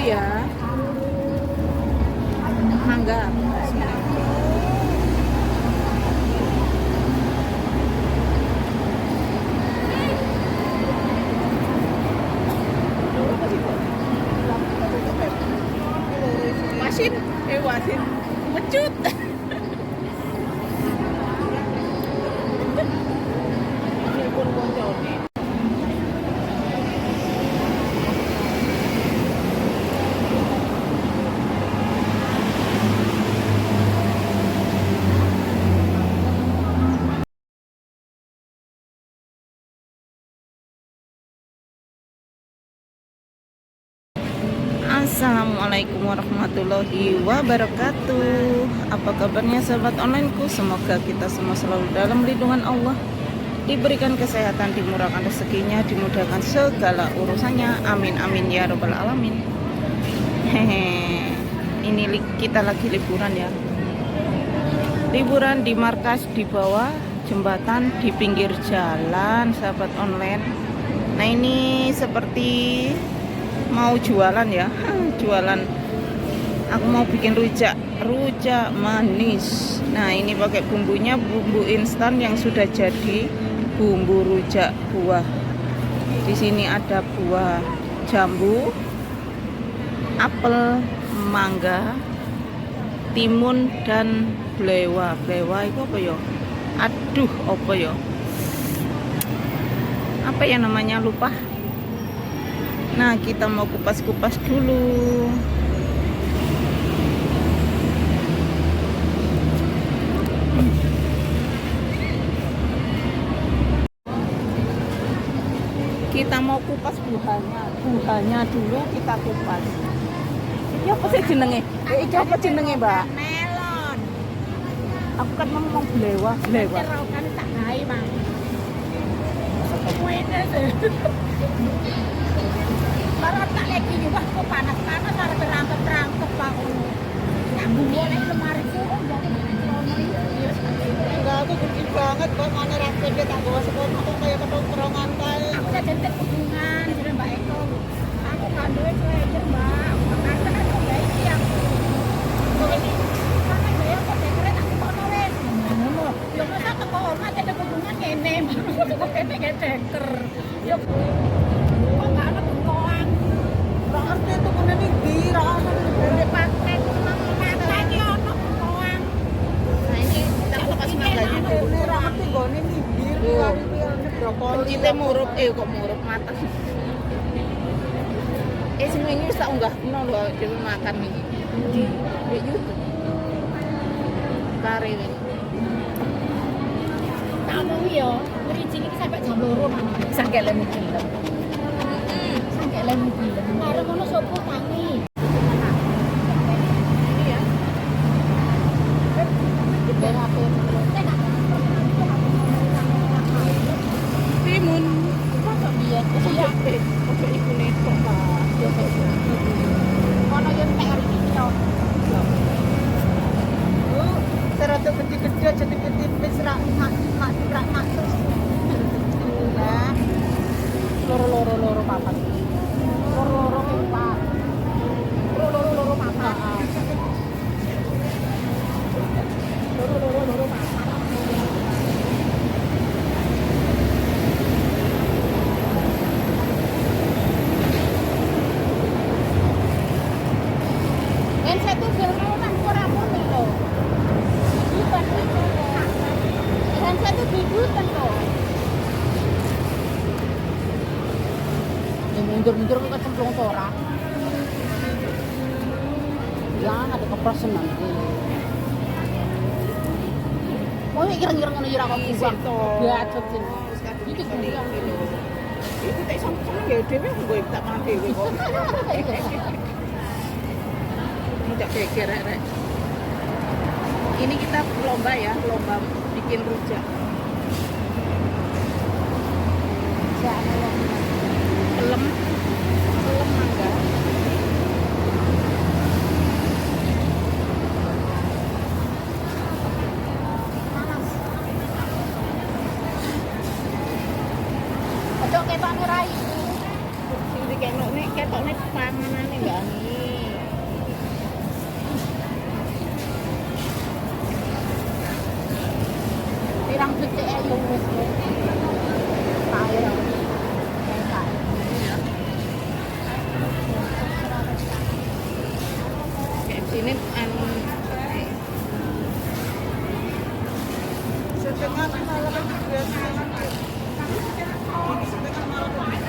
ya. Mangga. Bismillah. Wasin, wasin. Mecut. Telepon koncone. Assalamualaikum warahmatullahi wabarakatuh. Apa kabarnya sahabat onlineku? Semoga kita semua selalu dalam lindungan Allah, diberikan kesehatan, dimurahkan rezekinya, dimudahkan segala urusannya. Amin amin ya robbal alamin. Hehe. Ini kita lagi liburan ya. Liburan di markas di bawah jembatan di pinggir jalan, sahabat online. Nah, ini seperti mau jualan ya, jualan. Aku mau bikin rujak, rujak manis. Nah, ini pakai bumbunya bumbu instan yang sudah jadi, bumbu rujak buah. Di sini ada buah jambu, apel, mangga, timun, dan blewa. Blewa itu apa ya? Aduh, apa ya? Apa ya namanya, lupa. Nah, kita mau kupas-kupas dulu. Kita mau kupas buahnya, buahnya dulu kita kupas. Ini apa sih jenenge? Iki apa jenenge, Mbak? Melon. Aku kan mau ngomong blewa, blewa. Cerokan tak gawe, Bang. Semuanya sih. Baru tak lagi juga kok panas-panas arep rangkep-rangkep Pak ngono. Nyambung oleh lemari ku oh jadi Enggak, aku gede banget kok mana rapi dia tak bawa sekolah aku kayak ketongkrongan kae. Aku jajan tek hubungan jare Mbak Eko. Aku gak duwe sweater, Mbak. Aku kan kok gawe iki aku. Kok ini sama gaya kok dekere tak tukokno wis. Ngono. Ya masa teko omah tek hubungan ngene, kok kene kayak deker. Ya kok gak ana bengkoang. Ora ngerti tukune ning ndi, ora ono ning Di paket nang mata iki ono bengkoang. Nah, ini kita kupas mangganya dulu. kene, ora ngerti nggone ning ndi, lari-lari brokoli. Pencite murup, kok murup mateng. Sing wingi wis tak unggahno lho dhewe makan iki. Di YouTube. Kare wingi. Tak omongi yo, mriji iki sampai jam 2 mang. Sangke lemu gelem. Sampai lemu gelem. Karo ngono sopo tangi. Ini ya. Timun. Iya. Ojo iku netok, Pak. Yo ono yo entek hari iki yo. Bu, serada gede-gede aja tipis-tipis ra mak mak rak mak terus. Nah, Loro loro loro papat. Loro loro papat. Loro loro loro papat. Loro loro loro papat. Handset tuh gelmonan ora muni lho. Bidutan handset tuh bidutan lho. Yang mundur-mundur kok kecemplung to ora? Ya, ada keprosen nanti. Oh, ireng-ireng ngono ya ora kok buang. Gacet sih. Iki buang lho. Iku tak iso seneng ya dhewe nggo tak mangan dhewe kok. Tidak geger rek. Ini kita lomba ya, lomba bikin rujak. Pelem, pelem mangga. Panas. Ojo ketokne rai. Sing diketokne ketokne panganane Mbak Ani. Kudune anu Setengah malam biasa. Ini setengah malam.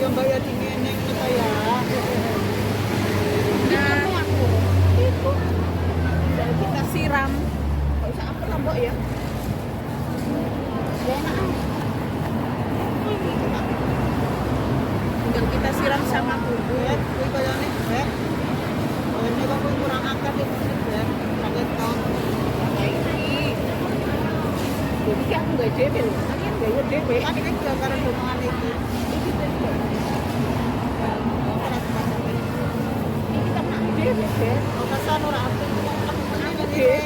Ya mbak ya dingeneng kita ya. Nah, itu tinggal kita siram. Gak usah apa lah, Mbok ya. Ya enak ah. Tinggal kita siram sama bumbu. Beb, kuwi kayane beb. Kayane kok kuwi kurang akeh iki beb. Kurang ketok. Nah, ini. Jadi ki aku gak dhewe lho. Kalian gawe dhewe. Kan iki juga karo domongan iki. Iki tuh. Ora semacam iki. Iki tenan dhewe, Beb. Kesan ora apik kok Aku aku dhewe.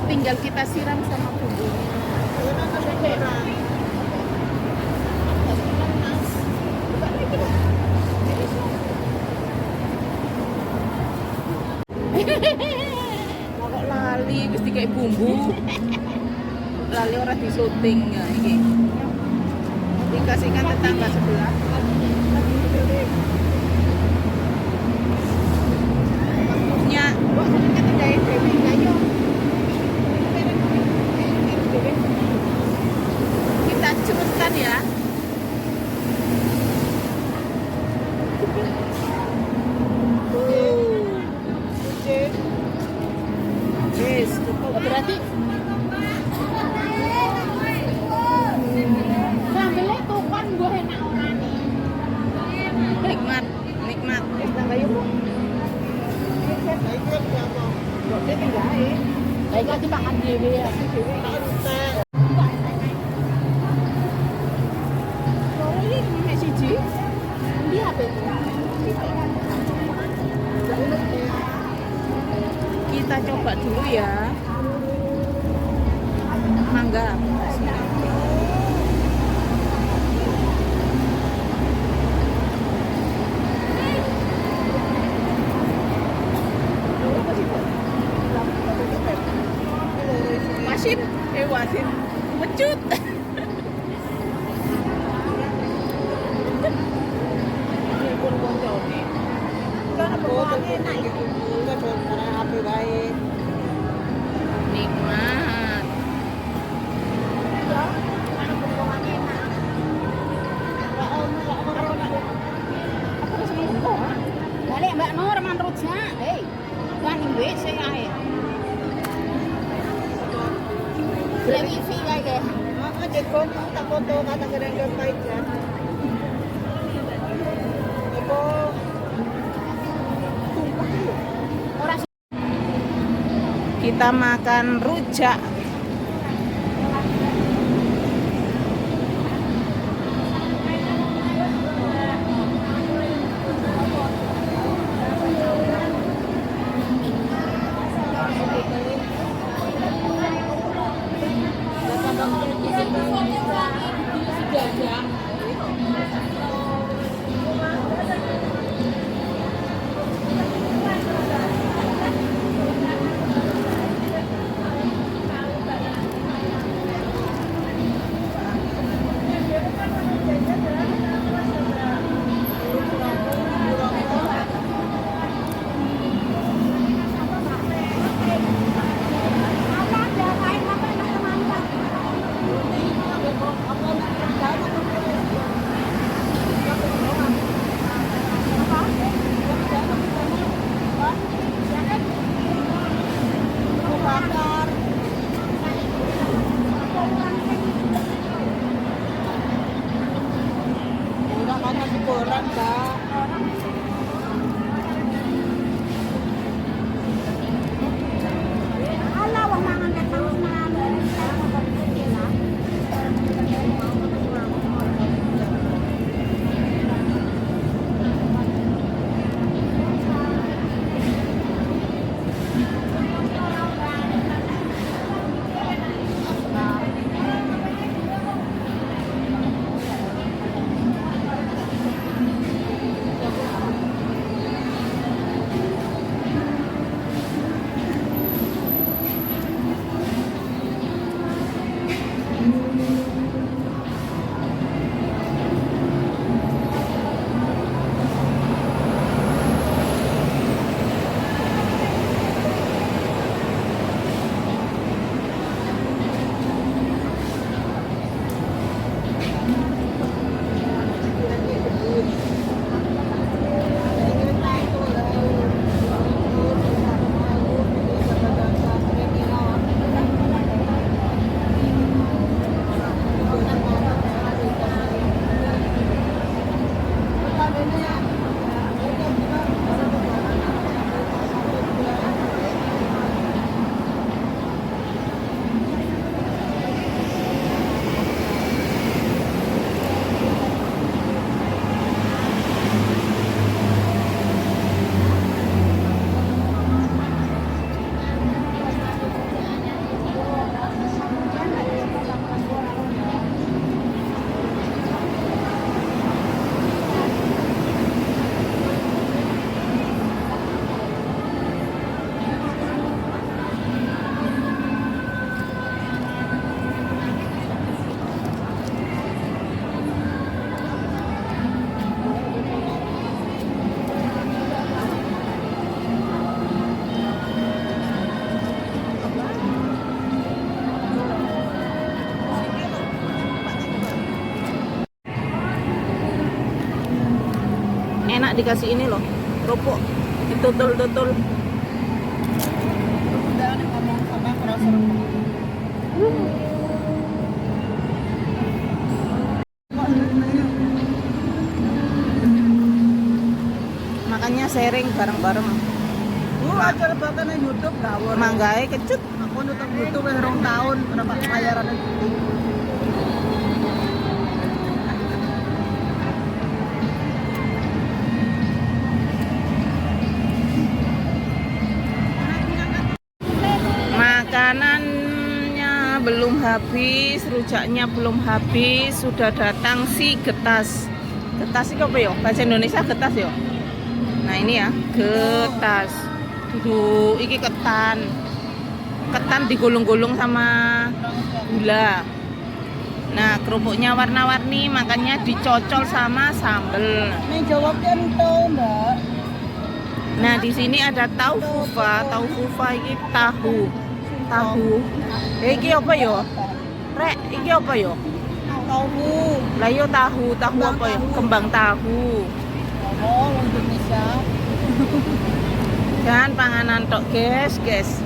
Tinggal kita siram sama bumbunya. Ora kurang. Kok lali wis dikek bumbu. Lali ora di syuting ya iki. Dikasihkan tetangga sebelah. Waktunya, kok senengnya tinggal dhewe ya yo. Kita curutkan ya. Kucing. Wis, cukup. Berarti sambelnya tukon mbok enak ora nih. Nikmat, nikmat. Wis tangga yuk, Bu. Lah iki apa? Kok dia tinggal ae. Lah iki dipangan dhewe ya. Dhewe. Tak entek. Loro iki mek siji. Endi HP ku? Kita coba dulu ya. Mangga. Wasin, wasin. Mecut. Telepon koncone. Kan bawangnya enak iki. Enggak barang HP wae. Nikmat. Aku seneng kok. Balik Mbak Nur man rujak. Hei. Kan ning WC ae. Lah wifi wae ke. Heeh, cek kono tak foto kata keren ke paijan. Iku Ora Kita makan rujak. Enak dikasih ini loh, kerupuk ditutul-tutul. Udah ngomong sama kurang seru. Makanya sharing bareng-bareng. Bu, acara bahkan nang YouTube ngawur. Manggae kecut. Aku nonton YouTube wis 2 tahun, kenapa bayaran itu? Makanannya belum habis, rujaknya belum habis, sudah datang si getas. Getas itu apa ya? Bahasa Indonesia getas ya? Nah, ini ya, getas. Duh, iki ketan. Ketan digulung-gulung sama gula. Nah, kerupuknya warna-warni, makanya dicocol sama sambel. Nih jawabnya ento, Mbak. Nah, di sini ada taufufa. Taufufa ini tahu. Tahu. Eh, iki apa yo? Rek, iki apa yo? Tahu. Lah yo tahu, tahu Kembang apa yo? tahu. Kembang tahu. Oh, wong Indonesia. Dan panganan tok, guys, guys.